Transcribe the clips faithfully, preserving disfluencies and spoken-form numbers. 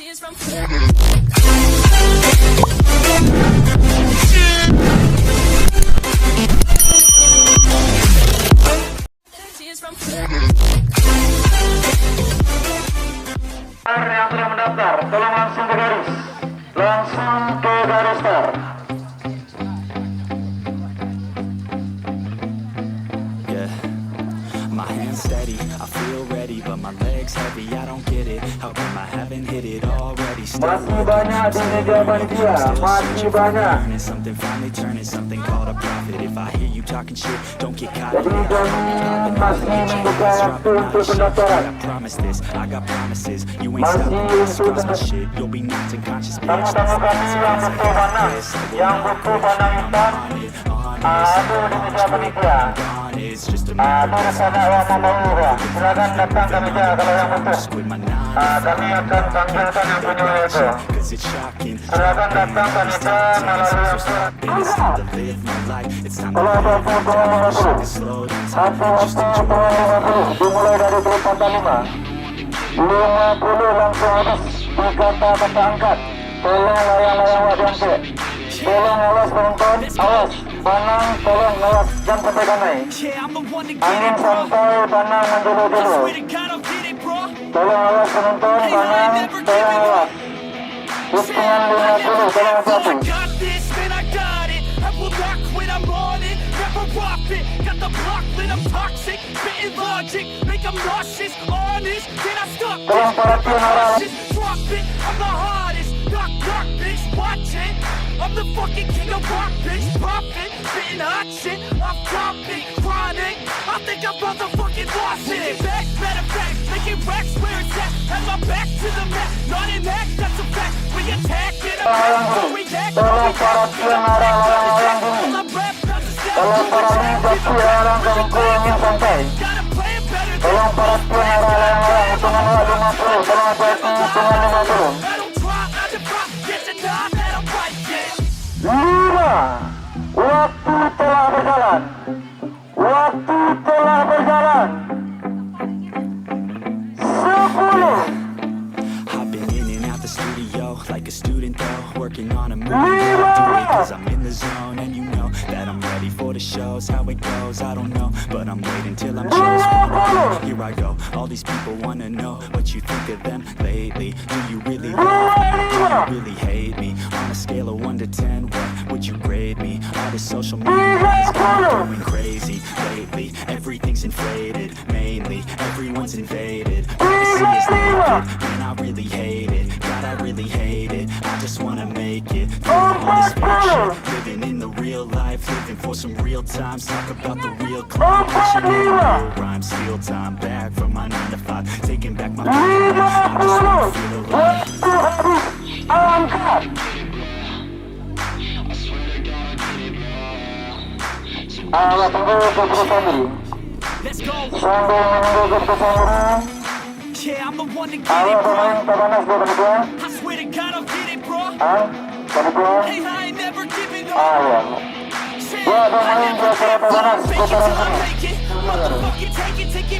Yang sudah mendaftar, tolong langsung ke garis. Langsung ke garis start. Yeah. My hands steady, I feel ready, but my legs heavy, I don't get it. How come I haven't hit it already? Still Masih banyak di meja panitia, masih banyak. Something finally turning, something called a profit. If I hear you talking shit, don't get caught. Jadi, kami masih membuka waktu untuk pendaftaran. I promise this, I got promises. You ain't stopping this, cross my shit, you'll be knocked unconscious, bitch. Tamu-tamu kami yang butuh panang, yang butuh panang hitam, ah, ado di meja panitia. Ah, ado di sana yang mambawa. Silakan datang ke meja kalau yang butuh. Ah, kami akan panggilkan yang punya itu. Silakan datang ke meja melalui. Kalau ada yang punya lima puluh, satu, satu, lima puluh, dimulai dari pelepatan lima. Lima puluh langsung habis, tiga kata angkat. Tolong layang-layang awak diangkat. Tolong awas penonton, awas. Panang, tolong awas, jangan sampai kanai. Angin santai, panang manjelo-jelo. Tolong awas penonton, panang, tolong awas. Hitungan lima puluh, tolong hati-hati. Tolong paratian arah. Tolong paratian arah layang-layang dulu. Kalau parah ni, tapi orang kampung ni santai. Tolong paratian arah layang-layang, hitungan awak lima puluh, tolong hati-hati, hitungan lima puluh. Lima, waktu telah berjalan. Waktu telah berjalan. Sepuluh. I've been in and out the studio like a student though, working on a movie. Lima. Do it 'cause I'm in the zone and you know that I'm ready for the shows. How it goes, I don't know, but I'm waiting till I'm chosen. Lima puluh. Here I go, all these people wanna know what you think of them lately. Do you really love me? Do you really hate me? On a scale of one to ten, what would you grade me? All this social media is going crazy lately. Everything's inflated, mainly everyone's invaded. Privacy is naked, man, I really hate it. God, I really hate it. I just wanna make it through all this fake shit. Living in the real life, living for some real times. Talk about the real climb, pushing on the real rhyme. Steal time back from my nine to five, taking back my freedom. I just wanna feel alive. Waktu habis, angkat. Awak tunggu keputusan dulu. Sambil menunggu keputusan dulu. Awak pemain Tabanas dari panitia. Ah, panitia. Ah, ya. Buat pemain di acara Tabanas putaran kini.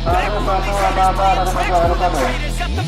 Harus tahu apa-apa dari panitia, harus tahu.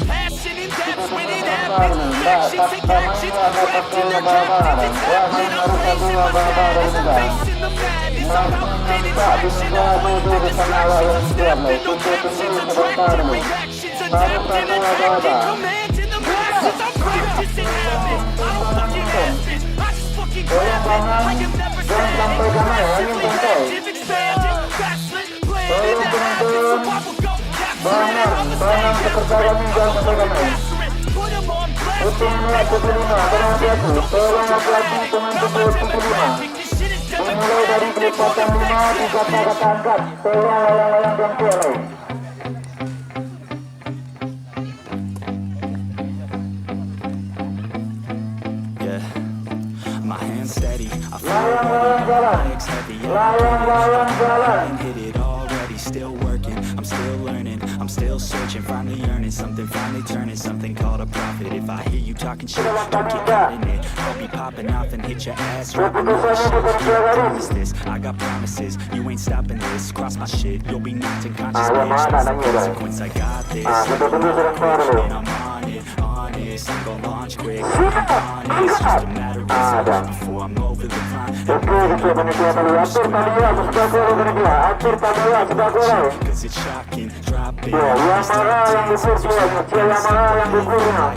Passion in depths when it happens. Actions take actions, cracked in their captain. It's happening, I'm raising my status. I'm facing the madness. I'm pounding in tractions. I'm holding distractions. I'm snapping no captions. Adapting, reactions, adapting, attacking, commanding the masses. I'm practicing habit. I don't fucking ask it. I just fucking grab it. I am never static. Passively active, expanding, backslid, planning to have it. So I will go capture it. I'm a savage, I'm a fucking master it. Put 'em on blast. Hitungan waktu kelima, tolong hati-hati. Tolong hati-hati, hitungan waktu kelima. Dimulai dari pelepatan lima, tiga kata angkat. Tolong layang-layang diangkat lai. Yeah. My hands steady, I feel ready. My legs heavy, yeah. Layang-layang jalan. Hit it already, still working, I'm still learning, I'm still searching, finally earning something, finally turning something called a profit. If I hear you talking shit, don't get caught in it. I'll be popping off and hit your ass right in the shit. Promise this, I got promises, you ain't stopping this. Cross my shit, you'll be knocked unconscious, bitch. That's the consequence, I got this. I'm on it, on it. Sudah. Ada. Oke, oke, panitia tadi. Atur tadi ya, sudah keluar panitia. Atur tadi ya, sudah keluar. Ya, yang marah yang gugur dia, yang marah yang gugurnya.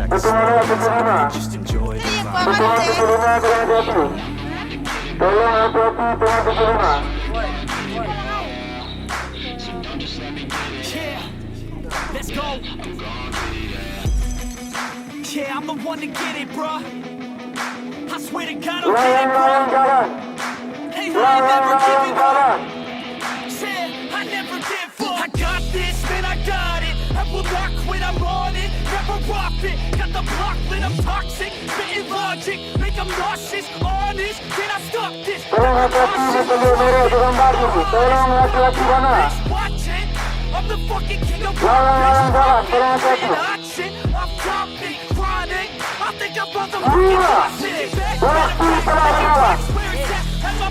Betul, ada tujuh lima. Betul, ada tujuh lima, tolong hati-hati. Tolong hati-hati, tolong tujuh lima. Let's go. Yeah, I'm the one to get it, bro. I swear to God, I'll get it, bro. Hey, I ain't never giving up. Yeah, I never give up. I got this, man, I got it. I will not quit, I'm on it. Never off it. Got the block lit, I'm toxic. Spitting logic, make 'em nauseous. Honest, can I stop this? Tolong hati-hati di pondok merah di gambar tu. Tolong hati-hati sana. Watch it. I'm the fucking king of rock. Lawan, lawan, lawan, tolong hati-hati. Shit, I'm topping, chronic. I think I'm about to fucking bust it. Waktu telah berjalan.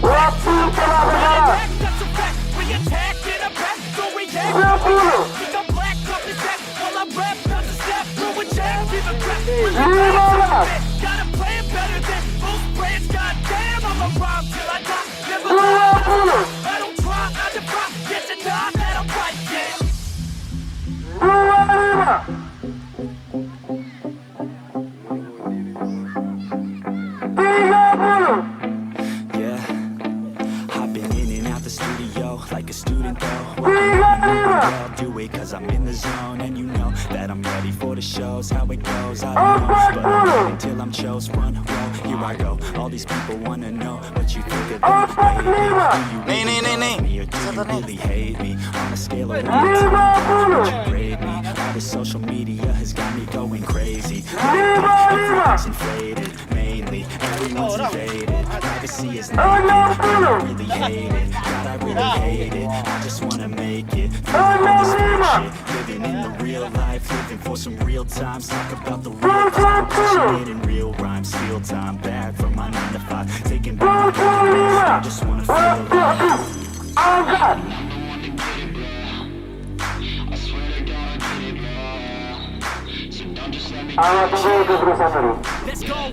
Waktu telah berjalan. That's a fact. We attack in a back, so we act. Sepuluh. Think I'm black off the set. While I rap, not a step. Throw a jab, give a crap. Lima belas. Gotta play it better than most brands. Goddamn, I'ma rhyme till I die. Never lie. Dua puluh. I don't try, I defy. Get your die, let 'em fight, yeah. Dua lima. Tiga puluh. Yeah, I've been in and out the studio like a student though. Working on the world, do it 'cause I'm in the zone. And you know that I'm ready for the shows. How it goes, I don't know, but I'm ready till I'm chose. Front row, here I go. All these people wanna know what you think of me. Baby, do you really love me or do you really hate me? On a scale of one to ten, how would you grade me? All this social media has got me going crazy. Lately, I'm flexing faded, mainly. Everyone's invaded. Privacy is needed. I really hate it. God, I really hate it. I just wanna make it. Feel like this bullshit. Living in the real life, living for some real times. Talk about the real times, pushing it in real rhymes. Steal time back from my nine to five. Taking back my time. I just wanna feel it. Angkat. Ayo, tunggu keputusan dulu. Let's go.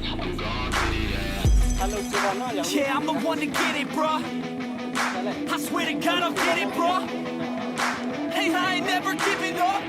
Yeah, I'm the one to get it, bro. I swear to God, I'll get it, bro. Hey, I ain't never giving up.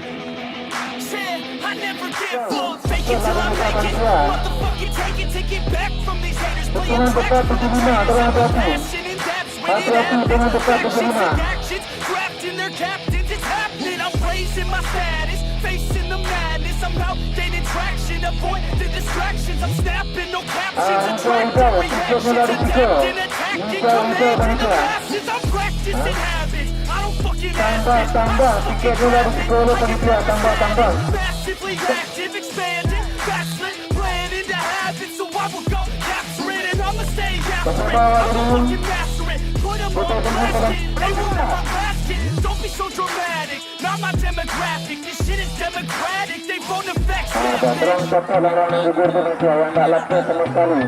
Yeah, I never give up. Fake it till I make it. Motherfucking take it, take it back from these haters. Playing tracks for the traitors. I'm a passion and that's when it happens. Factions and actions. Drafting their captains, it's happening. I'm raising my status, facing the madness. I'm out gaining traction, avoid the distractions. I'm snapping, no captions, attracting reactions, adapting, attacking, commanding the masses. I'm practicing habits. I don't fucking ask it. I fucking grab it. Massively active, expanding, backslid, planning to have it. So I will go capture it and I'ma stay after it. I'ma fucking master it. Put 'em on blast, kid. They won't ever last, kid. Don't be so dramatic. Not my demographic. This shit is democratic. They won't affect shit. Ada terang cakap orang yang gugur tu, yang tak lapis sama sekali.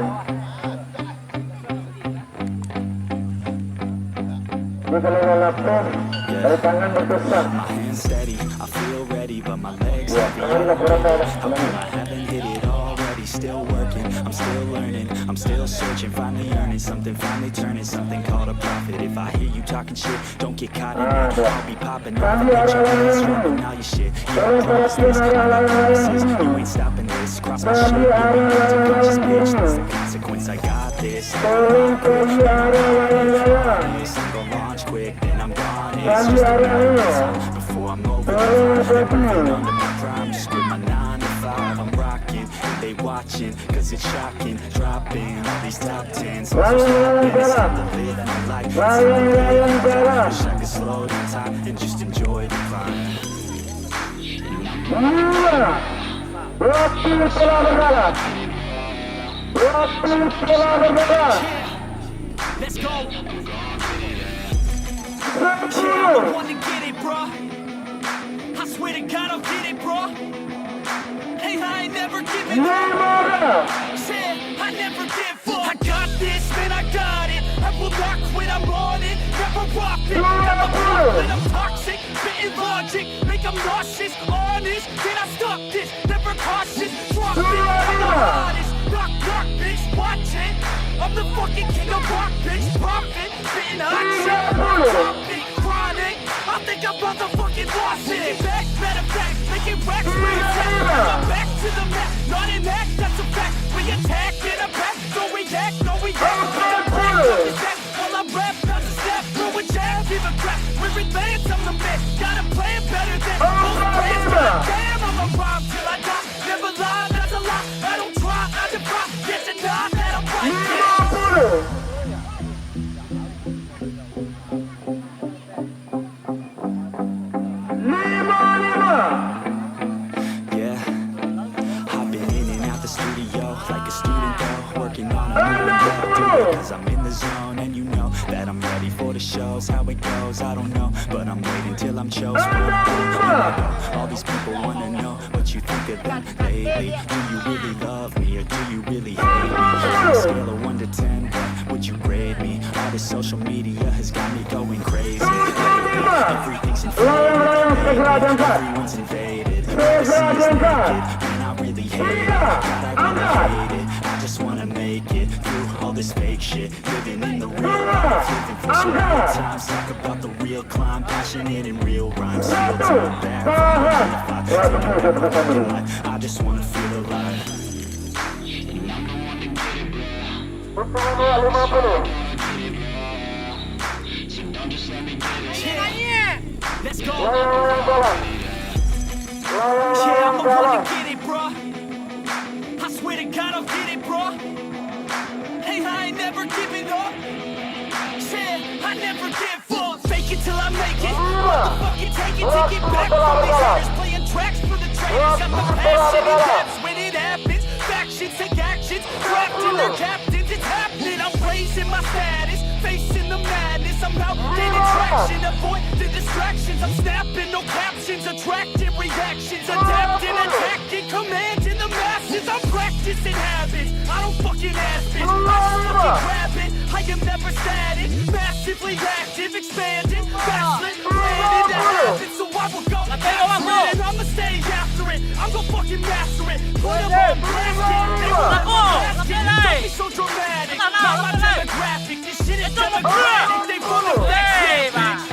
Dia kalau dah lapis, dari tangan berkesan. My hands steady, I feel ready, but my legs heavy. I don't know. I feel I haven't hit it already. Still working, I'm still learning, I'm still searching, finally earning something, finally turning something called a profit. If I hear you talking shit, don't get caught in it. I'll be popping off and get your ass dropping all your shit. Yeah, I promise this, I got promises. You ain't stopping this. Cross my shit, you ain't about to catch this, bitch. That's the consequence. I got this. I got this. I'm gonna launch quick, then I'm gone. It's just a matter of time before I'm over the line. Everything under my prime, just quit my nine to five. I'm rocking, they watching, 'cause it's shocking. Dropping all these top tens. It's so stopping, it's time to live my life. It's time to live my life. Wish I could slow the time and just enjoy the climb. Iya. Waktu telah berjalan. Waktu telah berjalan. Let's go. Sepuluh. Yeah, I'm the one to get it, bro. I swear to God, I'll get it, bro. Hey, I ain't never giving up. Lima belas. Yeah, I never give up. I got this, man, I got it. I will not quit, I'm on it. Never off it. Got the block lit, I'm toxic. Spitting Logic, make 'em nauseous, honest. Can I stop this? Never cautious, drop it. I'm the hottest. Knock, knock, bitch, watch it. I'm the fucking king of rock, bitch. Pop it, spitting hot shit. Pop it, chronic. I think I motherfucking lost it. Back, matter of fact, making racks, raise that. Back to the mat, not an act, that's a fact. We attack in a back, don't react, no react. All I rap, not to step, through a jab, give a crap. We're advanced, I'm the man. Got a plan better than most plans. But I damn, I'ma rhyme till I die. Never lie, that's a lie. I don't try, I defy. Get denied, that I'm right. Yeah. I've been in and out the studio like a student though, working on a new rap, do it 'cause I'm in the zone and you know that I'm ready for the shows. How it goes, I don't know, but I'm waiting till I'm chosen. All these people wanna know what you think of them lately. Do you really love me or do you really hate me? On a scale of one to ten, what would you grade me? All this social media has got me going crazy. Everything's inflated, everyone's invaded. Privacy is naked, and I really hate it. God, I really hate it. I just wanna make it through all this fake shit. Living in the real life, living for some real times. Talk about the real climb, passionate in real rhymes. Sealed to the back, from the nine to five, from the back of the line. I just wanna feel alive. Let's go. Yeah, I'm the one to get it, bro. I swear to God, I'll get it, bro. Hey, I ain't never giving up. Yeah, I never give up. Fake it till I make it. Motherfucking take it, take it back from these haters. Playing tracks for the traitors. Got the passion in raps when it happens. Factions take actions. Trapped in their captains, it's happening. I'm raising my status, facing the madness. I'm out getting traction, avoid the distractions. I'm snapping, no captions, attracting reactions. Adapting, attacking, commanding the masses. I'm practicing habits, I don't fucking ask, bitch. I just fucking grab it. I am never static, massively active, expanding, backslid, planning to happen. So I will go after it, and I'ma stay after it. I'm gonna fucking master it. Put 'em on blast, kid. They will never mask it. Don't be so dramatic. Not my demographic. This shit is demographic. They wanna flex it, bitch.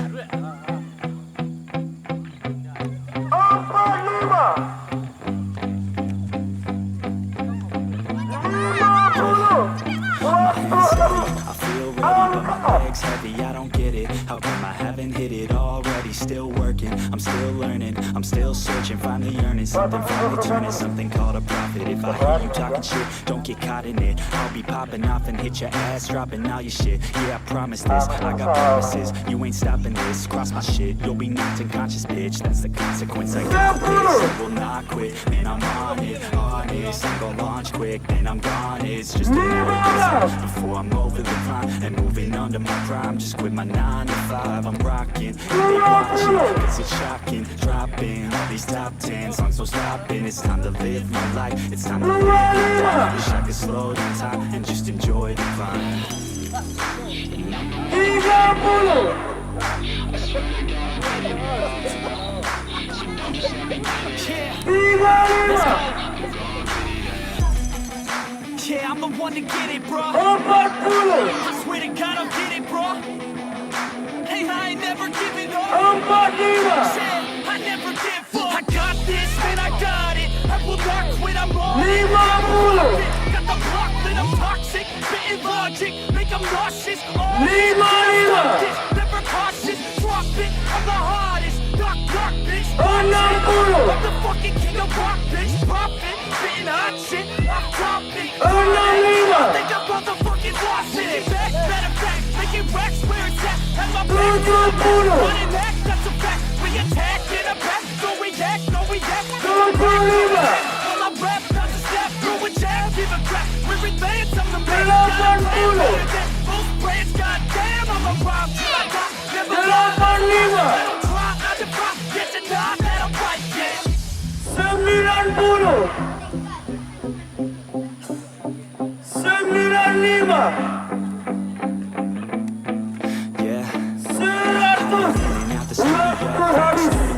I feel ready, but my legs heavy, I don't get it. How come I haven't hit it already? Still working, I'm still learning, I'm still searching, finally earning something, finally turning something called a profit. If I hear you talking shit, don't get caught in it. I'll be popping off and hit your ass, dropping all your shit. Yeah, I promise this, I got promises. You ain't stopping this, cross my shit, you'll be knocked unconscious, bitch. That's the consequence, I got this. I will not quit, man, I'm on it, honest. I'm gonna launch quick, then I'm gone. It's just a matter of time before I'm over the line and moving on to my prime. Just quit my nine to five, I'm rocking. They watching, 'cause it's shocking. Dropping all these top ten songs, no stopping. It's time to live my life. It's time to live my life. Wish I could slow down time and just enjoy the climb. Tiga puluh. Tiga lima. Yeah, I'm the one to get it, bro. Empat puluh. I swear to God, I'll get it, bro. Hey, I ain't never giving up. Empat lima. Yeah, I never give up. I got this, man, I got it. I will not quit, I'm on it. Lima puluh. Got the block lit, I'm toxic. Spitting logic, make 'em nauseous. Lima lima. Never cautious, drop it. I'm the hottest. Knock, knock, bitch. Enam puluh. I'm the fucking king of rock, bitch. Pop it, spitting hot shit. I'm top it. Enam lima. I think I motherfucking lost it. Back, matter of fact, making racks where it's at. Have my back. Tujuh puluh. Running back, that's a fact. We attack in a back. Don't react, no react. Tujuh lima. All I rap, not to step through a jab, give a crap. We're advanced, I'm the man. Delapan puluh. Most brands, goddamn, I'm a rhyme till I die. Never lie. Delapan lima. I don't try, I defy. Get denied, that I'm right, yeah. Sembilan puluh. Sembilan lima. Yeah. Seratus. Waktu habis.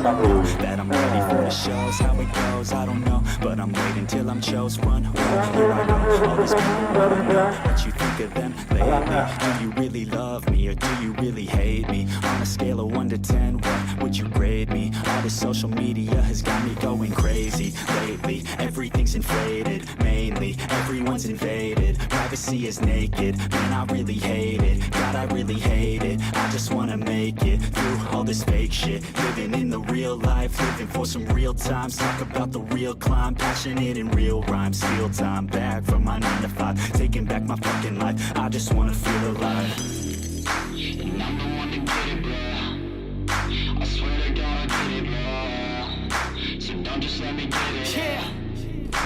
That I'm ready for the shows. How it goes, I don't know, but I'm waiting till I'm chose. Run, run, here I go. All these people wanna know what you think of them lately. Do you really love me, or do you really hate me? On a scale of one to ten, what would you grade me? All this social media has got me going crazy lately. Everything's inflated, mainly. Everyone's invaded. Privacy is naked. Man, I really hate it. God, I really hate it. I just wanna make it through all this fake shit. Living in the real life, living for some real times. Talk about the real climb, passionate in real rhymes. Steal time back from my nine to five, taking back my fucking life. I just wanna feel alive. And I'm the one to get it, bro. I swear to God, I get it, bro. So don't just let me get it. Yeah,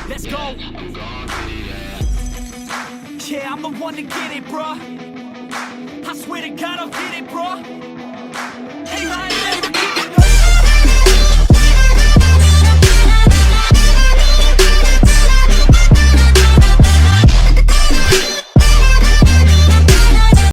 let's go. I'm gonna get it, yeah. Yeah, I'm the one to get it, bro. I swear to God, I'll get it, bro. Hey, I